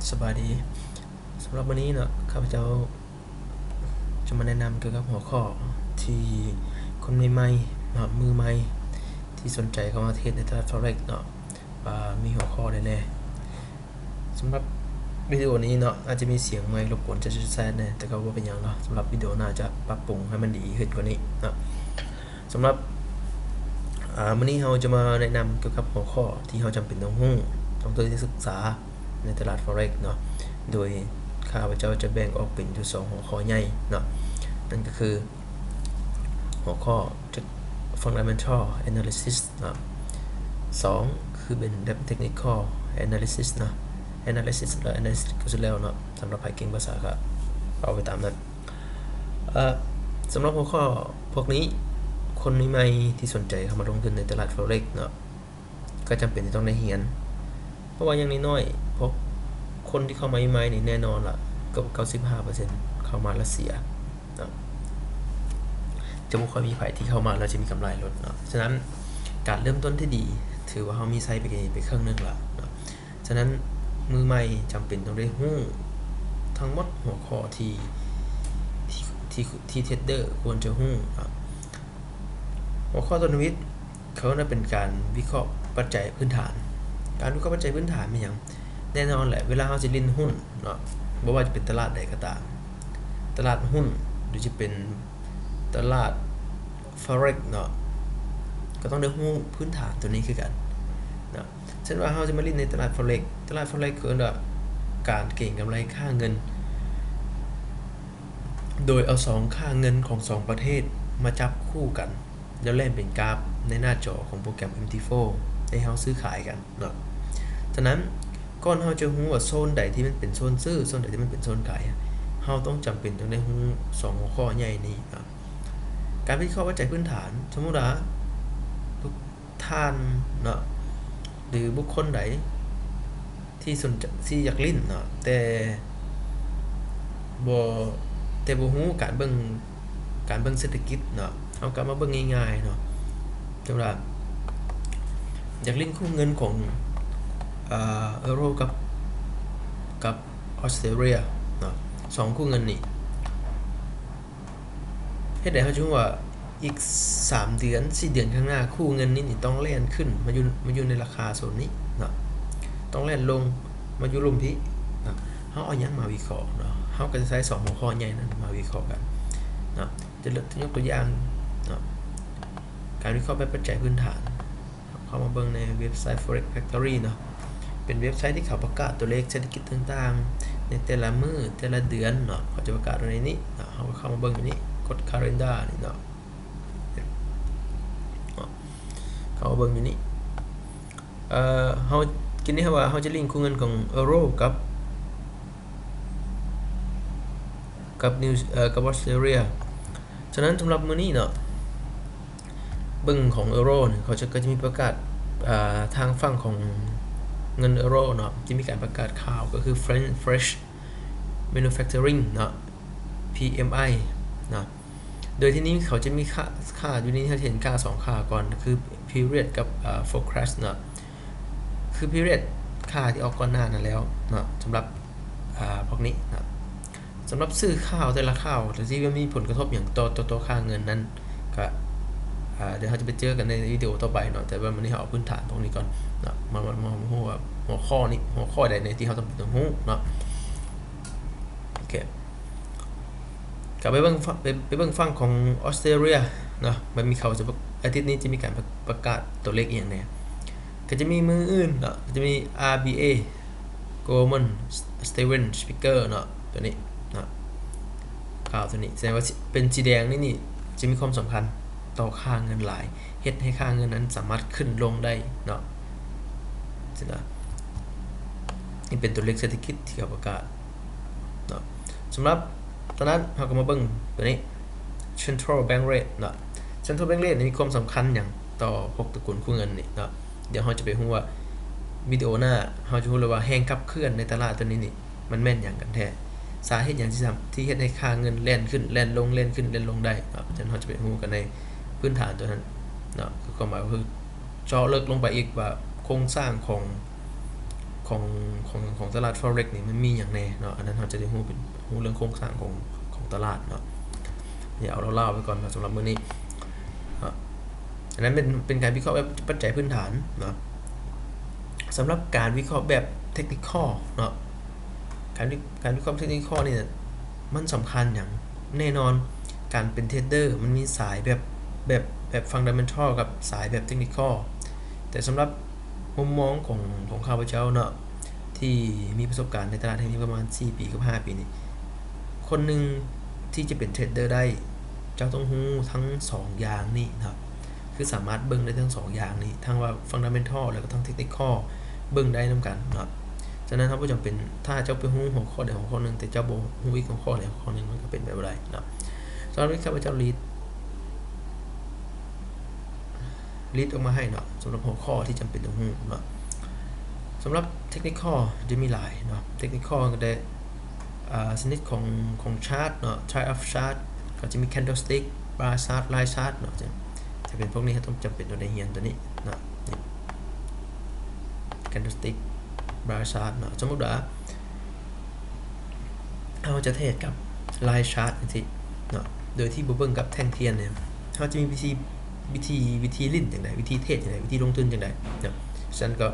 ສະບາຍດີ. ສຳລັບມື້ນີ້ເນາະ ຂ້າພະເຈົ້າຈະມາແນະນຳກ່ຽວກັບຫົວຂໍ້ທີ່ຄົນໃໝ່ໆເນາະ ມືໃໝ່ທີ່ສົນໃຈເຂົ້າມາເທຣດໃນຕະຫຼາດ Forex ເນາະ ວ່າມີຫົວຂໍ້ໃດແດ່. ສຳລັບວິດີໂອນີ້ເນາະ ອາດຈະມີສຽງໄມລົບກວນແຊດໆແດ່ ແຕ່ກໍບໍ່ເປັນຫຍັງເນາະ. ສຳລັບວິດີໂອໜ້າຈະປັບປຸງໃຫ້ມັນດີຂຶ້ນກວ່ານີ້ເນາະ. ສຳລັບ ອາ ມື້ນີ້ເຮົາຈະມາແນະນຳກ່ຽວກັບຫົວຂໍ້ທີ່ເຮົາຈຳເປັນຕ້ອງຮູ້, ຕ້ອງໄດ້ສຶກສາໃນຕະຫຼາດ Forex ເນາະ, ໂດຍຂ້າພະເຈົ້າຈະແບ່ງອອກເປັນຢູ່ສອງຫົວຂໍ້ໃຫຍ່ເນາະ, ນັ້ນກໍຄືຫົວຂໍ້ Fundamental Analysis ເນາະ, ສອງ ຄືເປັນແບບ Technical Analysis ເນາະ, Analysis ແລະ Analysis ກໍຄືແລ້ວເນາະ, ສຳລັບໃຜເກັ່ງພາສາກໍເວົ້າໄປຕາມນັ້ນ. ເອີ ສຳລັບຫົວຂໍ້ພວກນີ້ ຄົນໃໝ່ໆທີ່ສົນໃຈເຂົ້າມາລົງທຶນໃນຕະຫຼາດ Forex ເນາະ ກໍຈຳເປັນທີ່ຕ້ອງໄດ້ຮຽນ, ເພາະວ່າຢ່າງນ້ອຍໆ ພວກຄົນທີ່ເຂົ້າມາໃໝ່ໆນີ້ ແນ່ນອນລະ ເກືອບເກົ້າສິບຫ້າເປີເຊັນເຂົ້າມາແລ້ວເສຍເນາະ, ຈະບໍ່ຄ່ອຍມີໃຜທີ່ເຂົ້າມາແລ້ວຈະມີກຳໄລໂລດເນາະ. ສະນັ້ນ ການເລີ່ມຕົ້ນທີ່ດີ ຖືວ່າເຮົາມີໄຊໄປ ໄປເຄິ່ງໜຶ່ງລະເນາະ. ສະນັ້ນ ມືໃໝ່ຈຳເປັນຕ້ອງໄດ້ຮູ້ທັງໝົດຫົວຂໍ້ທີ່ ທີ່ ທີ່ ທີ່ເທຣດເດີຄວນຈະຮູ້ເນາະ. ຫົວຂໍ້ຕົ້ນທຳອິດ ເຂົາເອີ້ນວ່າເປັນການວິເຄາະປັດໄຈພື້ນຖານ. ການວິເຄາະປັດໄຈພື້ນຖານແມ່ນຫຍັງ? ແນ່ນອນແຫຼະ ເວລາເຮົາຊິຫຼິ້ນຫຸ້ນເນາະ, ບໍ່ວ່າຈະເປັນຕະຫຼາດໃດກໍຕາມ, ຕະຫຼາດຫຸ້ນ ຫຼື ຈະເປັນຕະຫຼາດ Forex ເນາະ, ກໍຕ້ອງໄດ້ຮູ້ພື້ນຖານຕົວນີ້ຄືກັນເນາະ. ເຊັ່ນວ່າເຮົາຈະມາຫຼິ້ນໃນຕະຫຼາດ Forex, ຕະຫຼາດ Forex ເຂົາເອີ້ນວ່າການເກັງກຳໄລຄ່າເງິນ ໂດຍເອົາສອງຄ່າເງິນຂອງສອງປະເທດມາຈັບຄູ່ກັນ ແລ້ວແລ່ນເປັນກາຟໃນໜ້າຈໍຂອງໂປຣແກຣມ ເອັມທີໂຟ ໃຫ້ເຮົາຊື້ຂາຍກັນເນາະ. ສະນັ້ນ ກ່ອນເຮົາຈະຮູ້ວ່າໂຊນໃດທີ່ມັນເປັນໂຊນຊື້, ໂຊນໃດທີ່ມັນເປັນໂຊນຂາຍ, ເຮົາຕ້ອງຈຳເປັນຕ້ອງໄດ້ຮູ້ສອງຫົວຂໍ້ໃຫຍ່ນີ້ເນາະ. ການວິເຄາະປັດໄຈພື້ນຖານ, ສົມມຸດວ່າ ທ່ານເນາະ ຫຼື ບຸກຄົນໃດທີ່ສົນໃຈ ທີ່ຢາກຫຼິ້ນເນາະ ແຕ່ບໍ່ ແຕ່ບໍ່ຮູ້ການເບິ່ງ ການເບິ່ງເສດຖະກິດເນາະ, ເຮົາກໍມາເບິ່ງງ່າຍໆເນາະ, ສົມມຸດວ່າຢາກຫຼິ້ນຄູ່ເງິນຂອງ ເອີ ເອີໂຣກັບ ກັບອອສເຕຣເລັຽເນາະ, ສອງຄູ່ເງິນນີ້ ເຮັດໃດເຮົາຈະຮູ້ວ່າອີກສາມເດືອນ ສີ່ເດືອນຂ້າງໜ້າ ຄູ່ເງິນນີ້ນີ້ຕ້ອງແລ່ນຂຶ້ນມາຢູ່ ມາຢູ່ໃນລາຄາໂຊນນີ້ເນາະ, ຕ້ອງແລ່ນລົງມາຢູ່ລຸ່ມພີ້ເນາະ. ເຮົາເອົາຫຍັງມາວິເຄາະເນາະ? ເຮົາກໍຈະໃຊ້ສອງຫົວຂໍ້ໃຫຍ່ນັ້ນມາວິເຄາະກັນເນາະ. ຈະ ຈະຍົກຕົວຢ່າງເນາະ, ການວິເຄາະແບບປັດໄຈພື້ນຖານ. ເຂົ້າມາເບິ່ງໃນເວັບໄຊ Forex Factory ເນາະ, ເປັນເວັບໄຊທີ່ເຂົາປະກາດຕົວເລກເສດຖະກິດຕ່າງໆ ໃນແຕ່ລະມື້ ແຕ່ລະເດືອນເນາະ, ເຂົາຈະປະກາດໄວ້ໃນນີ້ເນາະ. ເຮົາກໍເຂົ້າມາເບິ່ງຢູ່ນີ້ ກົດ Calendar ນີ້ເນາະ, ເຂົ້າມາເບິ່ງຢູ່ນີ້. ເອີ ເຮົາ ທີນີ້ເຮົາວ່າເຮົາຈະລິ້ງຄູ່ເງິນຂອງເອີໂຣກັບ ກັບນິວ ເອີ ກັບອອສເຕຣເລັຽ. ສະນັ້ນ ສຳລັບມື້ນີ້ເນາະ ເບິ່ງຂອງເອີໂຣນີ້ ເຂົາຈະ ກໍຈະມີປະກາດ ອ່າ ທາງຝັ່ງຂອງເງິນເອີໂຣເນາະ ຈະມີການປະກາດຂ່າວ ກໍຄື French Manufacturing ເນາະ PMI ເນາະ. ໂດຍທີ່ນີ້ເຂົາຈະມີຄ່າ ຄ່າຢູ່ນີ້ ເຮົາຈະເຫັນຄ່າສອງຄ່າກ່ອນ ຄື period ກັບ ອ່າ forecast ເນາະ, ຄື period ຄ່າທີ່ອອກກ່ອນໜ້ານັ້ນແລ້ວເນາະ ສຳລັບ ອ່າ ພວກນີ້ເນາະ. ສຳລັບຊື່ຂ່າວແຕ່ລະຂ່າວ ທີ່ວ່າມີຜົນກະທົບຫຍັງຕໍ່ ຕໍ່ ຕໍ່ຄ່າເງິນນັ້ນ ກະ ອ່າ ດຽວເຮົາຈະໄປເຈີກັນໃນວິດີໂອຕໍ່ໄປເນາະ, ແຕ່ວ່າມື້ນີ້ເຮົາເອົາພື້ນຖານພວກນີ້ກ່ອນເນາະ ມາ ມາ ມາຮູ້ວ່າຫົວຂໍ້ນີ້ ຫົວຂໍ້ໃດແດ່ທີ່ເຮົາຈຳເປັນຕ້ອງຮູ້ເນາະ. ໂອເຄ ກໍໄປເບິ່ງ ໄປ ໄປເບິ່ງຝັ່ງຂອງອອສເຕຣເລັຽເນາະ, ມັນມີ ເຂົາຈະ ອາທິດນີ້ຈະມີການປະ ປະກາດຕົວເລກອີ່ຫຍັງແດ່. ກໍຈະມີມື້ອື່ນເນາະ ກໍຈະມີ RBA Goldman Sachs Speaker ເນາະ ຕົວນີ້ເນາະ, ຂ່າວຕົວນີ້ ແສດງວ່າເປັນສີແດງນີ້ ນີ້ຈະມີຄວາມສຳຄັນຕໍ່ຄ່າເງິນຫຼາຍ, ເຮັດໃຫ້ຄ່າເງິນນັ້ນສາມາດຂຶ້ນລົງໄດ້ເນາະ. ຊີ້ນະ ນີ້ເປັນຕົວເລກເສດຖະກິດທີ່ເຂົາປະກາດເນາະ. ສຳລັບຕອນນັ້ນ ເຮົາກໍມາເບິ່ງຕົວນີ້ Central Bank Rate ເນາະ. Central Bank Rate ນີ້ມີຄວາມສຳຄັນຫຍັງຕໍ່ພວກຕະກຸນຄູ່ເງິນນີ້ເນາະ? ດຽວເຮົາຈະໄປຮູ້ວ່າ ວິດີໂອໜ້າເຮົາຈະຮູ້ເລີຍວ່າແຮງຂັບເຄື່ອນໃນຕະຫຼາດຕົວນີ້ນີ້ ມັນແມ່ນຫຍັງກັນແທ້? ສາເຫດຫຍັງທີ່ທຳ ທີ່ເຮັດໃຫ້ຄ່າເງິນແລ່ນຂຶ້ນແລ່ນລົງ ແລ່ນຂຶ້ນແລ່ນລົງໄດ້ເນາະ? ສະນັ້ນເຮົາຈະໄປຮູ້ກັນໃນພື້ນຖານຕົວນັ້ນເນາະ, ຄືຄວາມໝາຍກໍຄືເຈາະເລິກລົງໄປອີກວ່າໂຄງສ້າງຂອງ ຂອງ ຂອງ ຂອງຕະຫຼາດ Forex ນີ້ມັນມີຫຍັງແດ່ເນາະ, ອັນນັ້ນເຮົາຈະໄດ້ຮູ້ເປັນ ຮູ້ເລື່ອງໂຄງສ້າງຂອງ ຂອງຕະຫຼາດເນາະ. ດຽວເອົາລາວໆໄປກ່ອນເນາະ ສຳລັບມື້ນີ້ເນາະ. ອັນນັ້ນເປັນ ເປັນການວິເຄາະແບບປັດໄຈພື້ນຖານເນາະ. ສຳລັບການວິເຄາະແບບ technical ເນາະ, ການວິ ການວິເຄາະ technical ນີ້ມັນສຳຄັນຫຍັງ? ແນ່ນອນ ການເປັນເທຣດເດີມັນມີສາຍແບບ ແບບ ແບບ fundamental ກັບສາຍແບບ technical. ແຕ່ສຳລັບມຸມມອງຂອງ ຂອງຂ້າພະເຈົ້າເນາະ ທີ່ມີປະສົບການໃນຕະຫຼາດແຫ່ງນີ້ປະມານສີ່ປີກັບຫ້າປີນີ້, ຄົນໜຶ່ງທີ່ຈະເປັນເທຣດເດີໄດ້ ເຈົ້າຕ້ອງຮູ້ທັງສອງຢ່າງນີ້ເນາະ, ຄືສາມາດເບິ່ງໄດ້ທັງສອງຢ່າງນີ້ ທັງວ່າ fundamental ແລ້ວກໍທັງ technical ເບິ່ງໄດ້ນຳກັນເນາະ. ສະນັ້ນເຮົາບໍ່ຈຳເປັນ ຖ້າເຈົ້າໄປຮູ້ຫົວຂໍ້ໃດຫົວຂໍ້ໜຶ່ງ ແຕ່ເຈົ້າບໍ່ຮູ້ອີກຫົວຂໍ້ໃດຫົວຂໍ້ໜຶ່ງ ມັນກໍເປັນໄປບໍ່ໄດ້ເນາະ. ສຳລັບນີ້ຂ້າພະເຈົ້າ list list ອອກມາໃຫ້ເນາະ ສຳລັບຫົວຂໍ້ທີ່ຈຳເປັນຕ້ອງຮູ້ເນາະ. ສຳລັບ technical ຈະມີຫຼາຍເນາະ, technical ກໍໄດ້ ອ່າ ຊະນິດຂອງ ຂອງ chart ເນາະ, type of chart ກໍຈະມີ candlestick, bar chart, line chart ເນາະ. ຈະ ຈະເປັນພວກນີ້ ເຮົາຕ້ອງຈຳເປັນຕ້ອງໄດ້ຮຽນຕົວນີ້ເນາະ, ນີ້ candlestick, bar chart ເນາະ. ສົມມຸດວ່າ ເຮົາຈະເທຣດກັບ line chart ຈັ່ງຊີ້ເນາະ ໂດຍທີ່ບໍ່ເບິ່ງກັບແທ່ງທຽນນີ້ ເຮົາຈະມີວິທີ ວິທີ ວິທີຫຼິ້ນຈັ່ງໃດ ວິທີເທຣດຈັ່ງໃດ ວິທີລົງທຶນຈັ່ງໃດເນາະ. ສະນັ້ນກໍ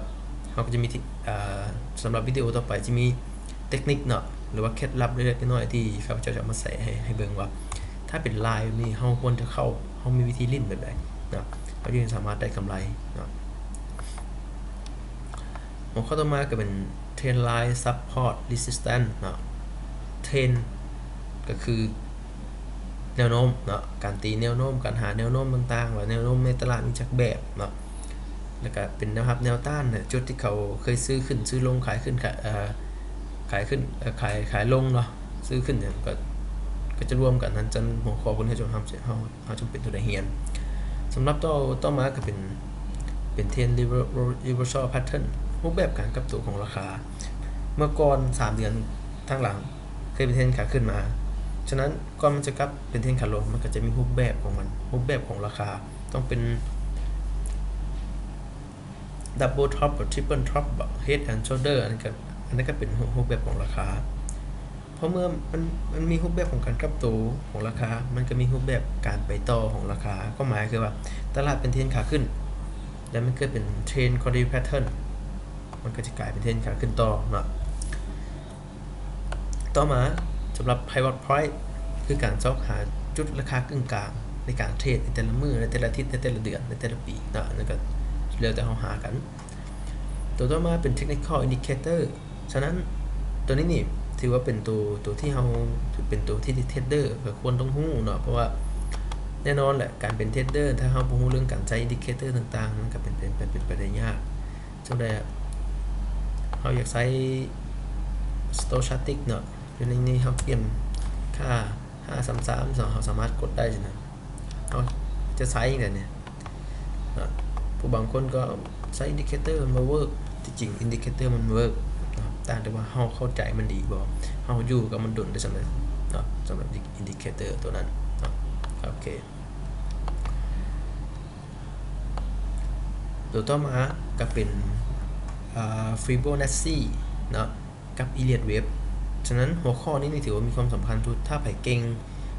ເຮົາກໍຈະມີທີ່ ອ່າ ສຳລັບວິດີໂອຕໍ່ໄປຈະມີເຕັກນິກເນາະ ຫຼືວ່າເຄັດລັບເລັກໆນ້ອຍໆທີ່ຂ້າພະເຈົ້າຈະເອົາມາແຊໃຫ້ ໃຫ້ເບິ່ງວ່າ ຖ້າເປັນລາຍແບບນີ້ ເຮົາຄວນຈະເຂົ້າ ເຮົາມີວິທີຫຼິ້ນແບບໃດເນາະ ເຮົາຈຶ່ງສາມາດໄດ້ກຳໄລເນາະ. ຫົວຂໍ້ຕໍ່ມາກໍເປັນ trend line support resistance ເນາະ, trend ກໍຄືແນວໂນ້ມເນາະ, ການຕີແນວໂນ້ມ ການຫາແນວໂນ້ມຕ່າງໆ ວ່າແນວໂນ້ມໃນຕະຫຼາດມີຈັກແບບເນາະ, ແລ້ວກໍເປັນແນວຮັບແນວຕ້ານ ຈຸດທີ່ເຂົາເຄີຍຊື້ຂຶ້ນ ຊື້ລົງ ຂາຍຂຶ້ນ ຂາຍ ເອີ ຂາຍຂຶ້ນ ເອີ ຂາຍ ຂາຍລົງເນາະ, ຊື້ຂຶ້ນຫຍັງກໍ ກໍຈະລວມກັນນັ້ນ ຈະຫົວຂໍ້ພວກນີ້ ເຮົາ ເຮົາ ເຮົາຈຳເປັນຕ້ອງໄດ້ຮຽນ. ສຳລັບຕໍ່ ຕໍ່ມາກໍເປັນ ເປັນ trend rever- reversal pattern ຮູບແບບການກັບໂຕຂອງລາຄາ. ເມື່ອກ່ອນສາມເດືອນທາງຫຼັງເຄີຍເປັນເທຣນຂາຂຶ້ນມາ, ສະນັ້ນກ່ອນມັນຈະກັບເປັນເທຣນຂາລົງ ມັນກໍຈະມີຮູບແບບຂອງມັນ, ຮູບແບບຂອງລາຄາຕ້ອງເປັນ double top ຫຼື triple top ເບາະ head and shoulder ອັນນັ້ນກໍ ອັນນັ້ນກໍເປັນຮູບແບບຂອງລາຄາ. ເພາະເມື່ອມັນ ມັນມີຮູບແບບຂອງການກັບໂຕຂອງລາຄາ ມັນກໍມີຮູບແບບການໄປຕໍ່ຂອງລາຄາ. ຄວາມໝາຍຄືວ່າ ຕະຫຼາດເປັນເທຣນຂາຂຶ້ນ ແລ້ວມັນເກີດເປັນ trend continue pattern ມັນກໍຈະກາຍເປັນເທຣນຂາຂຶ້ນຕໍ່ເນາະ. ຕໍ່ມາ ສຳລັບ pivot point ຄືການຊອກຫາຈຸດລາຄາກຶ່ງກາງໃນການເທຣດໃນແຕ່ລະມື້ ໃນແຕ່ລະອາທິດ ໃນແຕ່ລະເດືອນ ໃນແຕ່ລະປີເນາະ, ອັນນັ້ນກໍແລ້ວແຕ່ເຮົາຫາກັນ. ຕົວຕໍ່ມາເປັນ technical indicator ສະນັ້ນ ຕົວນີ້ນີ້ຖືວ່າເປັນຕົວ ຕົວທີ່ເຮົາ ເປັນຕົວທີ່ເທຣດເດີກໍຄວນຕ້ອງຮູ້ເນາະ, ເພາະວ່າແນ່ນອນແຫຼະ ການເປັນເທຣດເດີ ຖ້າເຮົາບໍ່ຮູ້ເລື່ອງການໃຊ້ indicator ຕ່າງໆ ມັນກໍເປັນໄປ ເປັນໄປໄດ້ຍາກ. ສ່ຳໃດເຮົາຢາກໃຊ້ stochastic ເນາະ, ຢູ່ໃນນີ້ເຮົາປ່ຽນຄ່າ ຫ້າສາມສາມ ເຮົາສາມາດກົດໄດ້ຊີ້ນະ. ເຮົາຈະໃຊ້ຈັ່ງໃດນີ້ເນາະ, ຜູ້ບາງຄົນກໍໃຊ້ indicator ມັນບໍ່ເວີກ, ທີ່ຈິງ indicator ມັນເວີກເນາະ, ຕ່າງແຕ່ວ່າເຮົາເຂົ້າໃຈມັນດີບໍ່, ເຮົາຢູ່ກັບມັນດົນໄດ້ສ່ຳໃດເນາະ, ສຳລັບ indicator ຕົວນັ້ນເນາະ. ໂອເຄ ຕົວຕໍ່ມາກໍເປັນ ອ່າ Fibonacci ເນາະ ກັບ Elliott wave. ສະນັ້ນຫົວຂໍ້ນີ້ນີ້ຖືວ່າມີຄວາມສຳຄັນສຸດ, ຖ້າໃຜເກັ່ງ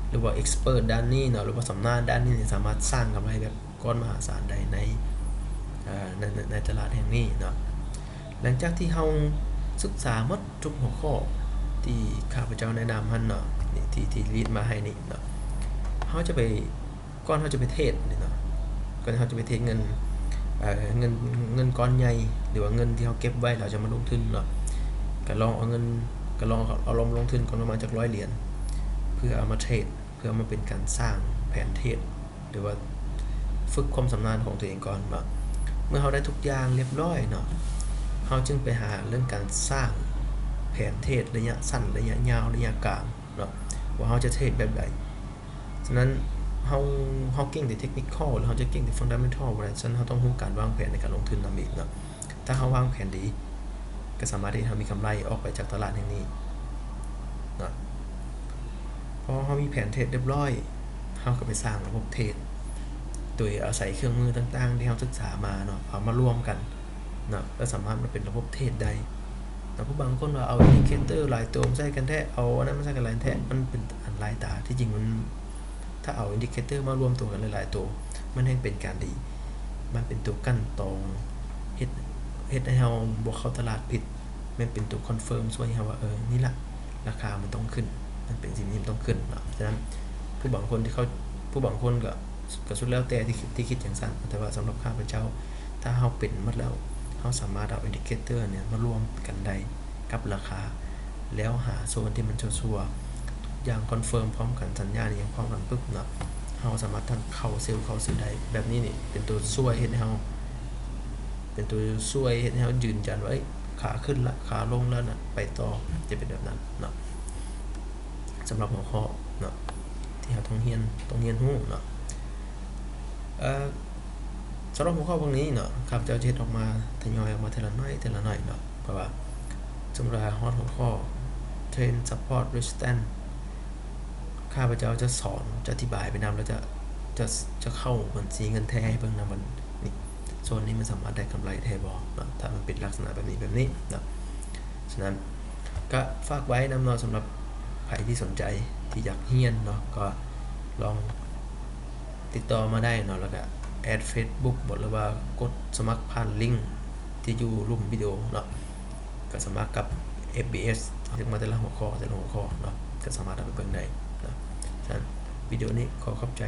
ຫຼືວ່າ expert ດ້ານນີ້ເນາະ ຫຼືວ່າຊຳນານດ້ານນີ້ນີ້ ສາມາດສ້າງກຳໄລແບບກ້ອນມະຫາສານໄດ້ໃນ ເອີ ໃນ ໃນ ໃນຕະຫຼາດແຫ່ງນີ້ເນາະ. ຫຼັງຈາກທີ່ເຮົາສຶກສາໝົດທຸກຫົວຂໍ້ທີ່ຂ້າພະເຈົ້າແນະນຳຫັ້ນເນາະ ທີ່ ທີ່ ທີ່ list ມາໃຫ້ນີ້ເນາະ, ເຮົາຈະໄປ ກ່ອນເຮົາຈະໄປເທຣດນີ້ເນາະ, ກ່ອນເຮົາຈະໄປເທຣດເງິນ ເອີ ເງິນ ເງິນກ້ອນໃຫຍ່ ຫຼືວ່າເງິນທີ່ເຮົາເກັບໄວ້ ແລ້ວເຮົາຈະມາລົງທຶນເນາະ, ກໍລອງເອົາເງິນ ກໍລອງເອົາ ເອົາລອງມາລົງທຶນກ່ອນປະມານຈັກຮ້ອຍຫຼຽນ ເພື່ອເອົາມາເທຣດ ເພື່ອເອົາມາເປັນການສ້າງແຜນເທຣດ ຫຼືວ່າຝຶກຄວາມຊຳນານຂອງຕົວເອງກ່ອນເນາະ. ເມື່ອເຮົາໄດ້ທຸກຢ່າງລຽບຮ້ອຍເນາະ, ເຮົາຈຶ່ງໄປຫາເລື່ອງການສ້າງແຜນເທຣດໄລຍະສັ້ນ, ໄລຍະຍາວ, ໄລຍະກາງເນາະ, ວ່າເຮົາຈະເທຣດແບບໃດ. ສະນັ້ນເຮົາ ເຮົາເກັ່ງແຕ່ technical ຫຼືເຮົາຈະເກັ່ງແຕ່ fundamental ບໍ່ໄດ້, ສະນັ້ນເຮົາຕ້ອງຮູ້ການວາງແຜນໃນການລົງທຶນນຳອີກເນາະ. ຖ້າເຮົາວາງແຜນດີ ກໍສາມາດເຮັດໃຫ້ເຮົາມີກຳໄລອອກໄປຈາກຕະຫຼາດແຫ່ງນີ້ເນາະ. ພໍເຮົາມີແຜນເທຣດຮຽບຮ້ອຍ ເຮົາກໍໄປສ້າງລະບົບເທຣດ ໂດຍອາໄສເຄື່ອງມືຕ່າງໆທີ່ເຮົາສຶກສາມາເນາະ ເອົາມາລວມກັນເນາະ ກໍສາມາດມາເປັນລະບົບເທຣດໄດ້ ແຕ່ຜູ້ບາງຄົນວ່າເອົາອິນດິເຄເຕີຫຼາຍໂຕມາໃສ່ກັນແທ້ ເອົາອັນນັ້ນມາໃສ່ກັນຫຼາຍແທ້ ມັນເປັນອັນຫຼາຍຕາ. ທີ່ຈິງມັນ ຖ້າເອົາອິນດິເຄເຕີມາລວມໂຕກັນຫຼາຍໆໂຕ ມັນແຮ່ງເປັນການດີ ມັນເປັນໂຕກັ່ນຕອງ ເຮັດ ເຮັດໃຫ້ເຮົາບໍ່ເຂົ້າຕະຫຼາດຜິດ ແມ່ນເປັນໂຕຄອນເຟີມຊ່ວຍໃຫ້ເຮົາວ່າ ເອີ ນີ້ລະ ລາຄາມັນຕ້ອງຂຶ້ນ ມັນເປັນສິ່ງທີ່ມັນຕ້ອງຂຶ້ນເນາະ. ສະນັ້ນ ຜູ້ບາງຄົນທີ່ເຂົາ ຜູ້ບາງຄົນກໍ ກໍສຸດແລ້ວແຕ່ທີ່ຄິດ ທີ່ຄິດຈັ່ງຊັ້ນ ແຕ່ວ່າສຳລັບຂ້າພະເຈົ້າ ຖ້າເຮົາເປັນໝົດແລ້ວ ເຮົາສາມາດເອົາອິນດິເຄເຕີນີ້ມາລວມກັນໄດ້ກັບລາຄາ ແລ້ວຫາໂຊນທີ່ມັນຊົ່ວໆ ທຸກຢ່າງຄອນເຟີມພ້ອມກັນ ສັນຍານອີ່ຫຍັງພ້ອມກັນປຶບເນາະ ເຮົາສາມາດທັງເຂົ້າເຊວເຂົ້າຊື້ໄດ້. ແບບນີ້ນີ້ເປັນໂຕຊ່ວຍເຮັດໃຫ້ເຮົາ ເປັນໂຕຊ່ວຍເຮັດໃຫ້ເຮົາຢືນຢັນວ່າ ເອີຍ ຂາຂຶ້ນລະ ຂາລົງແລ້ວນະ ໄປຕໍ່ ຈະເປັນແບບນັ້ນເນາະ. ສຳລັບຫົວຂໍ້ເນາະ ທີ່ເຮົາຕ້ອງຮຽນ ຕ້ອງຮຽນຮູ້ເນາະ ເອີ ສຳລັບຫົວຂໍ້ພວກນີ້ເນາະ ຂ້າພະເຈົ້າຈະເຮັດອອກມາ ທະຍອຍອອກມາເທື່ອລະໜ້ອຍ ເທື່ອລະໜ້ອຍເນາະ. ເພາະວ່າສົມມຸດວ່າຮອດຫົວຂໍ້ Trend Support Resistance ຂ້າພະເຈົ້າຈະສອນ ຈະອະທິບາຍໄປນຳ ແລ້ວຈະ ຈະ ຈະເຂົ້າບັນຊີເງິນແທ້ໃຫ້ເບິ່ງນຳ ວ່ານີ້ ໂຊນນີ້ມັນສາມາດໄດ້ກຳໄລແທ້ບໍ່ເນາະ ຖ້າມັນເປັນລັກສະນະແບບນີ້ ແບບນີ້ເນາະ. ສະນັ້ນ ກະຝາກໄວ້ນຳເນາະ ສຳລັບໃຜທີ່ສົນໃຈທີ່ຢາກຮຽນເນາະ ກໍລອງຕິດຕໍ່ມາໄດ້ເນາະ ແລ້ວກະແອັດເຟສບຸກບໍ ຫຼືວ່າກົດສະໝັກຜ່ານລິງທີ່ຢູ່ລຸ່ມວິດີໂອເນາະ ກໍສະໝັກກັບ ເອັຟບີເອສ ເຮັດມາແຕ່ລະຫົວຂໍ້ ແຕ່ລະຫົວຂໍ້ເນາະ ກໍສາມາດເອົາໄປເບິ່ງໄດ້ເນາະ. ສະນັ້ນ ວິດີໂອນີ້ຂໍຂອບໃຈ.